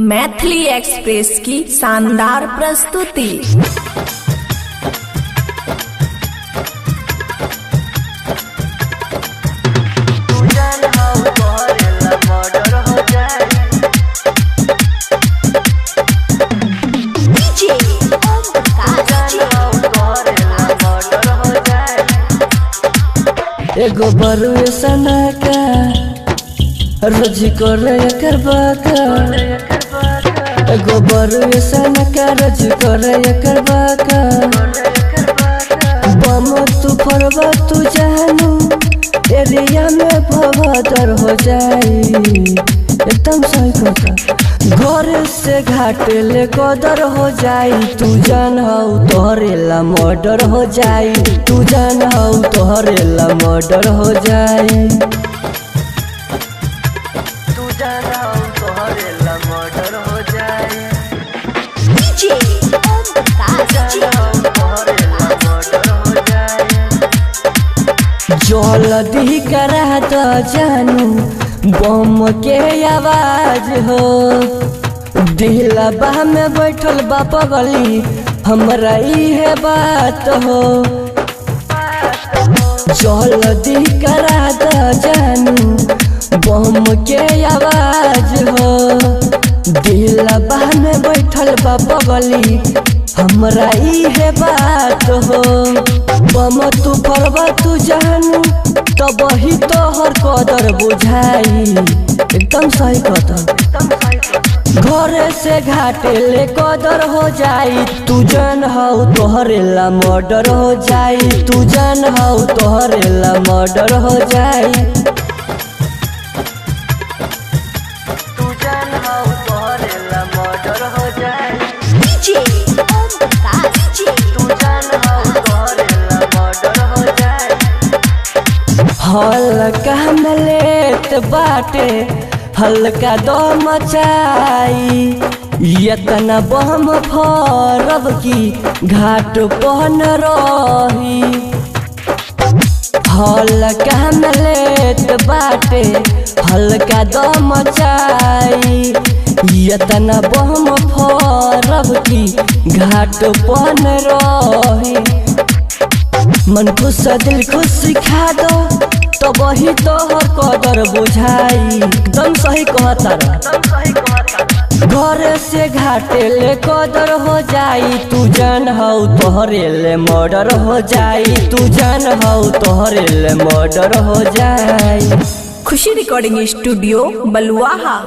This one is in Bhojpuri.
मैथिली एक्सप्रेस की शानदार प्रस्तुति। एगो बरुए सना का रोज करे एकर बाका। एगो बरुए सना का रोज करे एकर बाका। बम तू फरवा तू जानू एरिया में भवदर हो जाई। एकदम सही कहता। घर से घाट ले कदर हो जाई। तू जान हऊ तोहरे ला मर्डर हो जाई। तू जान हऊ तोहरे ला मर्डर हो जाई। तू जान हऊ तोहरे ला मर्डर हो जाई। तू जान हऊ तोहरे ला मर्डर हो जाई। जल्दी करा तो जानू बम के आवाज हो। दिलबा में बैठल बा पगली हमरा इहे बात हो। जल्दी करा द जानू बम के आवाज हो। दिलबा में बैठल बा पगली हमरा इहे बात हो। बम तू फरवा तू जानू तब ही तोहर कदर बुझाई। एकदम सही कदर। घर से घाट ले कदर हो जाई। तू जान हऊ तोहरे ला मर्डर हो जाई। तू जान हऊ तोहरे ला मर्डर हो जाई। तू जान हऊ तोहरे ला मर्डर हो जाई। तू जान हऊ तोहरे ला मर्डर हो जाई। हल्का में लेत बाटे हल्का दम मचाई। यतना बम फरब की घाट पहन रही। हल्का में लेत बाटे हल्का दम मचाई। यतना बम फरब की घाट पहन रही। मन खुश दिल खुश सिखा दो तब ही तोहर कदर बुझाई। एकदम सही कहता। घर से घाटे ले कदर हो जाई। तू जान हऊ तोहरे ले मर्डर हो जाई। तू जान हऊ तोहरे ले मर्डर हो जाई। खुशी रिकॉर्डिंग स्टूडियो बलुआहा।